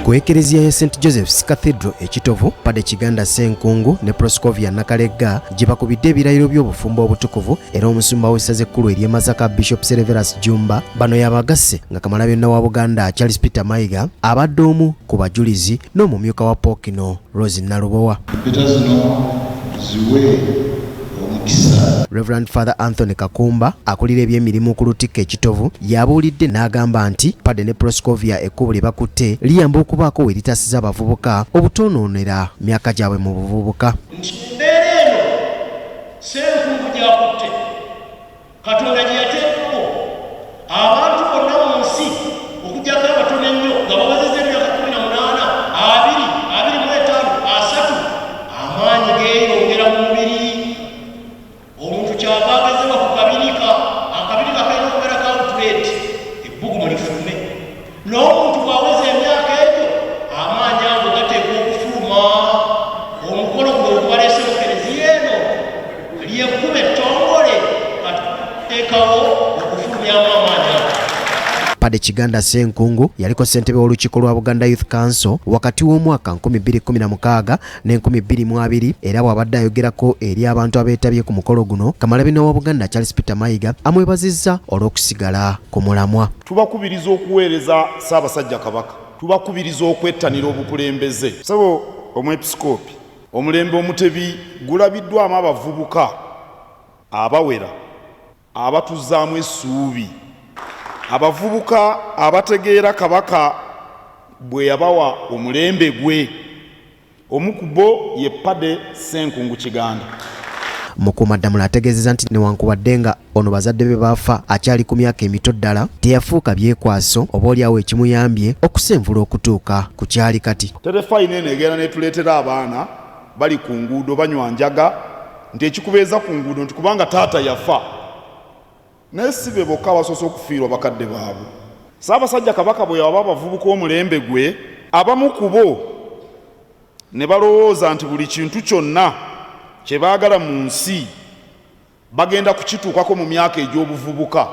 Ku Ekereziya ya St Joseph's Cathedral e Kitovu, Padde Kiganda Ssenkungu ne Proscovia Nakalegga gye bakubidde ebirayiro by'obufumbo obutukuvu, era omusumba w'essaza ekkulu ery'e Masaka, Bishop Serverus Jjumba, bano y'abagasse nga Kamalabyonna wa Buganda Charles Peter Mayiga abadde omu ku bajulizi n'omumyuka wa Pookino Rose Nalubowa. Empeta zino ziwe omukisa. Rev. Father Anthony Kakumba akulira eby'emirimu ku Lutikko e Kitovu y'abuulidde n'agamba nti Padde ne Proscovia ekkubo lye bakutte liyamba okubaako we litaasiza abavubuka obutoonoonera myaka gyabwe mu buvubuka. Nti embeera eno Ssenkungu gy'akutte, Katonda gye yateekawo abantu bonna mu nsi okuggyako abatono ennyo nga bawezezza emyaka 18, 20, 25, 30, amaanyi geeyongera mu mubiri. Omuntu ky'ava agezebwa ku kabirika, akabirika kalina okubeera ka outlet, ebbugumu lifulume. N'omuntu bw'aweza emyaka egyo, amaanyi ago gateekwa okufuluma. Omukolo guno ogubaleese mu Kereziya eno ly'ekkubo ettongole Katonda lyateekawo okufulumyamu amaanyi ago. Paddy Kiganda Ssenkungu yaliko ssentebe w'olukiiko lwa Buganda Youth Council wakati w'omwaka 2016 ne 2020, era bw'abadde ayogerako eri abantu abeetabye ku mukolo guno, Kamalabyonna wa Buganda Charles Peter Mayiga amwebazizza olw'okusigala ku mulamwa. Tubakubiriza okuweereza Ssaabasajja Kabaka. Tubakubiriza okwettanira obukulembeze. Ssebo Omwepisikoopi, omulembe Omutebi gulabiddwamu abavubuka abawera abatuzzaamu essuubi. Abavubuka abategeera Kabaka bwe yabawa omulembe gwe. Omu ku bo ye Paddy Ssenkungu Kiganda. Mukuumaddamula ategeezezza nti newankubadde nga ono bazadde be baafa akyali ku myaka emito ddala, teyafuuka byekwaso oboolyawo ekimuyambye okusenvula okutuuka ku kyali kati. Terefayina eno egenda n'etuleetera abaana bali ku nguudo banywa njaga nti ekikubeeza ku nguudo nti kubanga taata yafa. Naye si be bokka abasoose okufiirwa bakadde baabwe. Ssaabasajja Kabaka bwe yawa abavubuka omulembe gwe, abamu ku bo ne balowooza nti buli kintu kyonna kye baagala mu nsi bagenda kukituukako mu myaka egy'obuvubuka.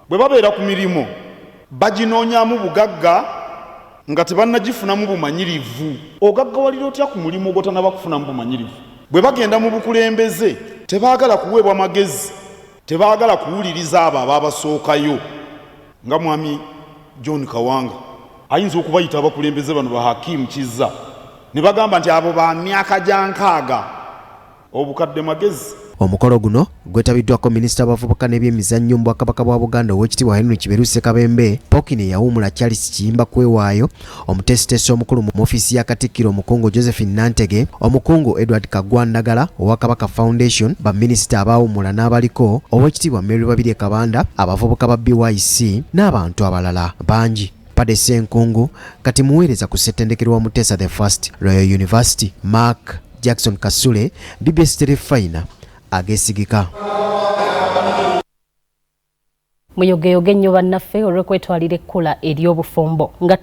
Bwe babeera ku mirimu baginoonyaamu bugagga nga tebannagifunamu bumanyirivu. Ogaggawalira otya ku mulimu gw'otannaba kufunamu bumanyirivu? Bwe bagenda mu bukulembeze tebaagala kuweebwa magezi. Tebaagala kuwuliriza abo ababasookayo nga Mwami John Kawanga ayinza okubayita abakulembeze bano ba Hakim Kizza ne bagamba nti abo ba myaka gya nkaaga. Obukadde magezi. Omukolo guno gwetabiddwako Minisita w'Abavubuka n'Ebyemizannyo mu Bwakabaka bwa Buganda Oweekitiibwa Henry Kiberu Ssekabembe, Ppookino eyawummula Charles Kiyimba Kwewaayo, Omuteesiteesi omukulu mu ofiisi ya Katikkiro Omukungu Josephine Nantege, Omukungu Edward Kaggwa Ndagala owa Kabaka Foundation, baminisita abaawummula n'abaliko, Oweekitiibwa Mary Babirye Kabanda, abavubuka ba BYC n'abantu abalala bangi. Paddy Ssenkungu kati muweereza ku ssettendekero wa Muteesa the First Royal University. Mark Jackson Kasule, BBS Terefayina, ageesigika. Muyogeyoge nnyo bannaffe olw'okwetwalira ekkula ery'obufumbo nga.